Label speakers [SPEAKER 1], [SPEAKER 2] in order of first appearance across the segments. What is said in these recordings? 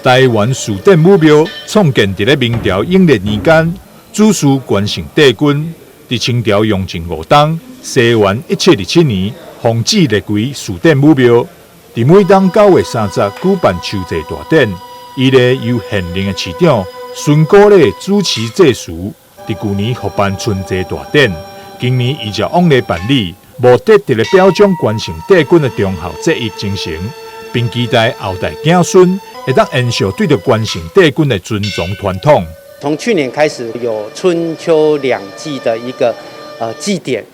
[SPEAKER 1] 台灣士典武廟創建佇咧明朝永樂年間，主事關聖帝君。佇清朝雍正五冬，西元1727年，奉旨列為士典武廟。佇每冬9月30舉辦秋祭大典，依例由現任的市長孫古禮主持祭詞。佇舊年復辦春祭大典，今年依照往例辦理，目的佇咧表彰關聖帝君的忠孝節義精神，並期待後代子孫會當延續對著關聖帝君的尊崇傳統。
[SPEAKER 2] 從去年開始有春秋兩季的一個祭典，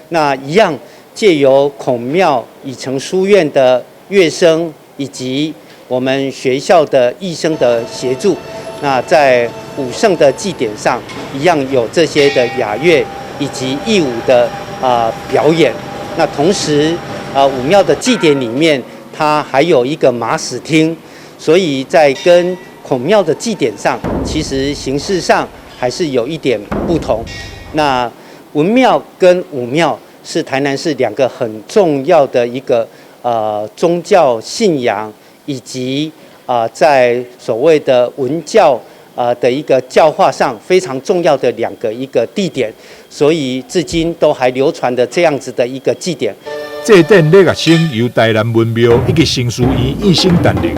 [SPEAKER 2] 那一樣借由孔廟以誠書院的樂生以及我們學校的藝生的協助，那在武聖的祭典上，一樣有這些的雅樂以及藝舞的表演。那同時武廟的祭典裡面，它還有一個馬屎廳，所以在跟孔廟的祭典上，其實形式上還是有一點不同。那文廟跟武廟是台南市兩個很重要的一個宗教信仰，以及在所謂的文教的一個教化上非常重要的兩個一個地點，所以至今都還流傳著這樣子的一個祭典。
[SPEAKER 1] 祭典禮樂聲由台南文廟以及新書院藝生擔任。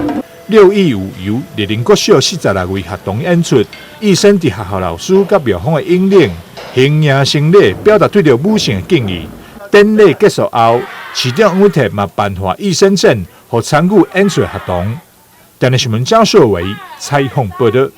[SPEAKER 1] 六藝舞由麗林國小46位學童演出，藝生佇學校老師佮廟方的引領，行迎成禮，表達對著武聖的敬意。典禮結束後，市長黃偉哲嘛頒發藝生證，予參與演出學童。電視新聞張秀偉採訪報道。